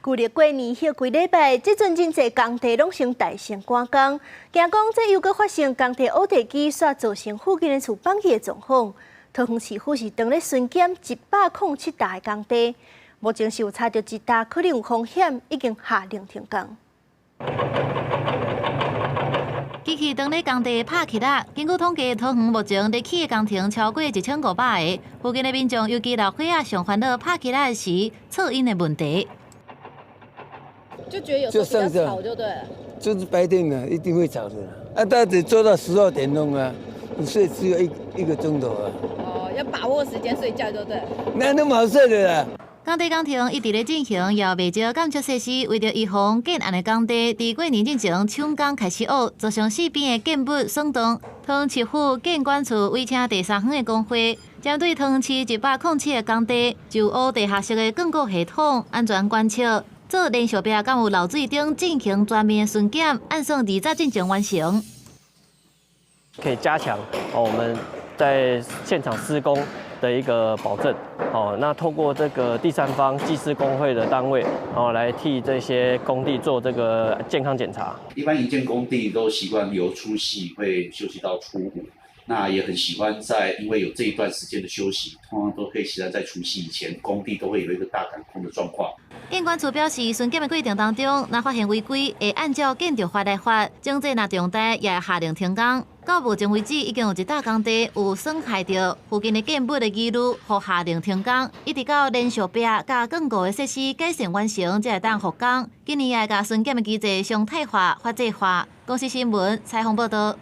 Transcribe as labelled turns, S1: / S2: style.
S1: 舊曆過年歇幾禮拜，這陣真濟工地攏先大聲趕工，驚講這又閣發生工地挖地機煞造成附近的厝放起的狀況。桃園市府是當咧巡檢107棟的工地，目前是有查著一棟可能有風險，已經下令停工。
S2: 機器當咧工地拍起來，根據統計，桃園目前咧起的工程超過1500個，附近的民眾尤其老歲仔上煩惱拍起來時噪音的問題。
S3: 就覺得有時候比較吵就對了。
S4: 就是白天啊，一定會吵的。啊，但得做到12點鐘啊，你睡只有一個鐘頭啊。
S3: 哦，要把握時間睡覺就對。
S4: 那那麼好睡的啦。
S2: 工地工程一直咧進行，也袂少監測設施，為著預防建案的工地，佇過年進前搶工開始挖，造成四邊的建物損斷。桃園市府建管處委請第三方的工會，針對桃園市107個工地，就挖地下室的鋼固系統安全觀測，做連續壁敢有漏水等進行全面巡檢，按算二十進前完成。
S5: 可以加強我們在現場施工的一個保證，哦，那透過這個第三方技師公會的單位，哦，來替這些工地做這個健康檢查。
S6: 一般營建工地都習慣由除夕會休息到初五，那也很喜歡在因為有這一段時間的休息，通常都可以期待在除夕以前，工地都會有一個大趕工的狀況。
S2: 建管處表示，巡檢的過程當中，若發現違規，會按照建築法來罰。整濟若重大，也會下令停工。到目前為止，已經有一棟工地有損害著附近的建物的疑慮，予下令停工，一直到連續壁佮鋼固的設施改善完成，才會當復工。今年也會共巡檢的機制常態化、法制化。公視新聞採訪報導。